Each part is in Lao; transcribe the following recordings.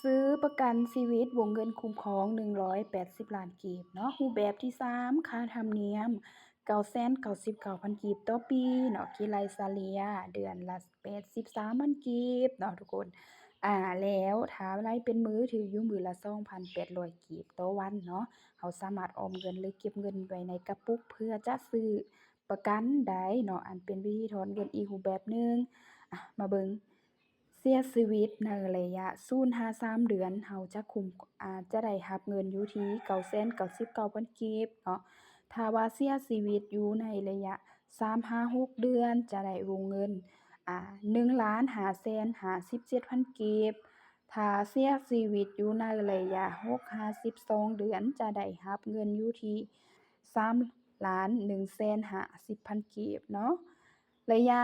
ຊື້ປະກັນຊີວິດ ວົງເງິນຄຸ້ມຄອງໜຶ່ງຮ້ອຍແປດສິບລ້ານກີບເນາະ. ຮູບແບບທີສາມ ຄ່າທຳນຽມເກົ້າແສນເກົ້າສິບເກົ້າພັນກີບຕໍ່ປີເນາະ, ຄິດໄລ່ສະເລ່ຍເດືອນລະແປດສິບສາມພັນກີບເນາະທຸກຄົນ. ອາ ແລ້ວຖ້າໄລ່ເປັນມື້ ຖືກຢູ່ມື້ລະສອງພັນແປດຮ້ອຍກີບຕໍ່ວັນເນາະ. ເຮົາສາມາດອອມເງິນ ຫຼື ເກັບເງິນໄວ້ໃນກະປຸກ ເພື່ອຈະຊື້ປະກັນໄດ້ເນາະ, ອັນເປັນວິທີຖອນເງິນອີກຮູບແບບໜຶ່ງ. ອາ ມາເບິ່ງ ເສຍຊີວິດໃນໄລຍະສູນຫາສາມເດືອນ ເຮົາຈະຄຸ້ມ ອາ ຈະໄດ້ຮັບເງິນຢູ່ທີ່ເກົ້າແສນເກົ້າສິບເກົ້າພັນກີບເນາະ. ຖ້າວ່າເສຍຊີວິດຢູ່ໃນໄລຍະສາມຫາຫົກເດືອນ ຈະໄດ້ວົງເງິນ ອາ ໜຶ່ງລ້ານຫ້າແສນຫ້າສິບເຈັດພັນກີບ. ຖ້າເສຍຊີວິດຢູ່ໃນໄລຍະຫົກຫາສິບສອງເດືອນ ຈະໄດ້ຮັບເງິນຢູ່ທີ່ສາມລ້ານໜຶ່ງແສນຫ້າສິບພັນກີບເນາະ. ໄລຍະ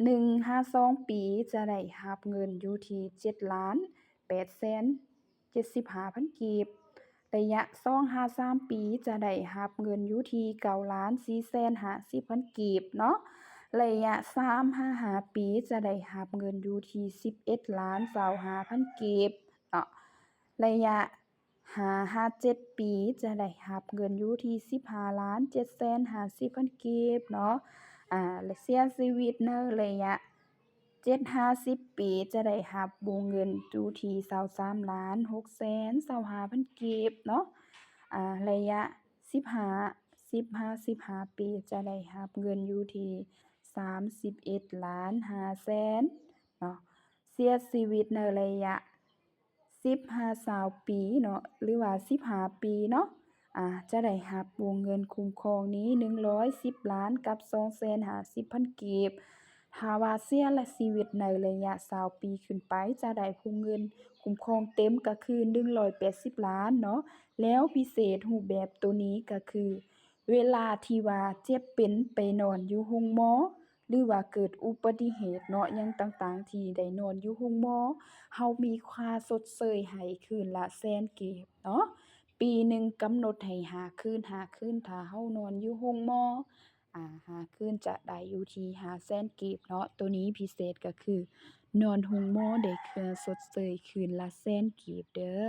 ໜຶ່ງຫາສອງປີ ຈະໄດ້ຮັບເງິນຢູ່ທີ່ເຈັດລ້ານແປດແສນເຈັດສິບຫ້າພັນກີບ. ໄລຍະສອງຫາສາມປີ ຈະໄດ້ຮັບເງິນຢູ່ທີ່ເກົ້າລ້ານສີ່ແສນຫ້າສິບພັນກີບເນາະ. ໄລຍະສາມຫາຫ້າປີ ຈະໄດ້ຮັບເງິນຢູ່ທີ່ສິບເອັດລ້ານຊາວຫ້າພັນກີບເນາະ. ໄລຍະ ຫ້າຫາເຈັດປີ ຈະໄດ້ຮັບເງິນຢູ່ທີ່ສິບຫ້າລ້ານເຈັດແສນຫ້າສິບພັນກີບເນາະ. ອາ ແລະ ເສຍຊີວິດໃນໄລຍະເຈັດຫາສິບປີ ຈະໄດ້ຮັບວົງເງິນຢູ່ທີ່ຊາວສາມລ້ານຫົກແສນຊາວຫ້າພັນກີບເນາະ. ອາ ໄລຍະສິບຫ້າ ສິບຫາສິບຫ້າປີ ຈະໄດ້ຮັບເງິນຢູ່ທີ່ສາມສິບເອັດລ້ານຫ້າແສນເນາະ. ເສຍຊີວິດໃນໄລຍະ ສິບຫາຊາວປີເນາະ ຫຼືວ່າສິບຫ້າປີເນາະ ອາ ຈະໄດ້ຮັບວົງເງິນຄຸ້ມຄອງນີ້ໜຶ່ງຮ້ອຍສິບລ້ານກັບສອງແສນຫ້າສິບພັນກີບ. ຖ້າວ່າເສຍລະຊີວິດໃນໄລຍະຊາວປີຂຶ້ນໄປ ຈະໄດ້ວົງເງິນຄຸ້ມຄອງເຕັມກະຄືໜຶ່ງຮ້ອຍແປດສິບລ້ານເນາະ. ແລ້ວພິເສດຮູບແບບໂຕນີ້ກະຄື ເວລາທີ່ວ່າເຈັບເປັນໄປນອນຢູ່ໂຮງໝໍ ຫຼືວ່າເກີດອຸບັດຕິເຫດເນາະ ຫຍັງຕ່າງໆ ທີ່ໄດ້ນອນຢູ່ໂຮງໝໍ ເຮົາມີຄ່າຊົດເຊີຍໃຫ້ຄືນລະແສນກີບເນາະ. ປີໜຶ່ງກຳນົດໃຫ້ຫ້າຄືນ ຫ້າຄືນ ຖ້າເຮົານອນຢູ່ໂຮງໝໍ ອາ ຫ້າຄືນຈະໄດ້ຢູ່ທີ່ຫ້າແສນກີບເນາະ. ໂຕນີ້ພິເສດກະຄື ນອນໂຮງໝໍໄດ້ຄ່າຊົດເຊີຍຄືນລະແສນກີບເດີ້.